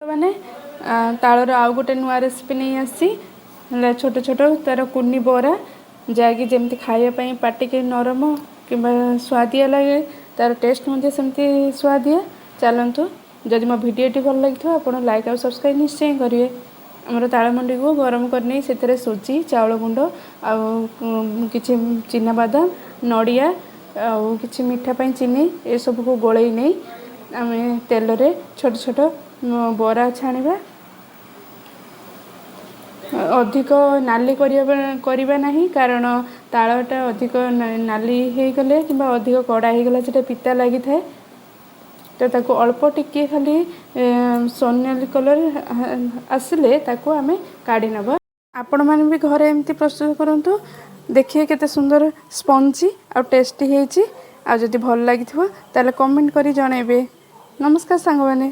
ମାନେ ତାଳର ଆଉ ଗୋଟେ ନୂଆ ରେସିପି ନେଇ ଆସିଛି। ହେଲା ଛୋଟ ଛୋଟ ତା'ର କୁନି ବରା, ଯାହାକି ଯେମିତି ଖାଇବା ପାଇଁ ପାଟିକି ନରମ କିମ୍ବା ସୁଆଦିଆ ଲାଗେ, ତା'ର ଟେଷ୍ଟ ମଧ୍ୟ ସେମିତି ସୁଆଦିଆ। ଚାଲନ୍ତୁ, ଯଦି ମୋ ଭିଡ଼ିଓଟି ଭଲ ଲାଗିଥିବ, ଆପଣ ଲାଇକ୍ ଆଉ ସବସ୍କ୍ରାଇବ୍ ନିଶ୍ଚୟ କରିବେ। ଆମର ତାଳମଣ୍ଡିକୁ ଗରମ କରିନେଇ ସେଥିରେ ସୁଜି, ଚାଉଳ ଗୁଣ୍ଡ ଆଉ କିଛି ଚିନାବାଦାମ, ନଡ଼ିଆ ଆଉ କିଛି ମିଠା ପାଇଁ ଚିନି, ଏସବୁକୁ ଗୋଳେଇ ନେଇ ଆମେ ତେଲରେ ଛୋଟ ଛୋଟ ବରା ଛାଣିବା। ଅଧିକ ନାଲି କରିବା ନାହିଁ, କାରଣ ତାଳଟା ଅଧିକ ନାଲି ହେଇଗଲେ କିମ୍ବା ଅଧିକ କଡ଼ା ହେଇଗଲେ ସେଇଟା ପିତା ଲାଗିଥାଏ। ତ ତାକୁ ଅଳ୍ପ ଟିକିଏ ଖାଲି ସୋନାଲି କଲର୍ ଆସିଲେ ତାକୁ ଆମେ କାଢ଼ି ନେବା। ଆପଣମାନେ ବି ଘରେ ଏମିତି ପ୍ରସ୍ତୁତ କରନ୍ତୁ, ଦେଖିବେ କେତେ ସୁନ୍ଦର ସ୍ପଞ୍ଜି ଆଉ ଟେଷ୍ଟି ହେଇଛି। ଆଉ ଯଦି ଭଲ ଲାଗିଥିବ, ତାହେଲେ କମେଣ୍ଟ କରି ଜଣାଇବେ। ନମସ୍କାର ସାଙ୍ଗମାନେ।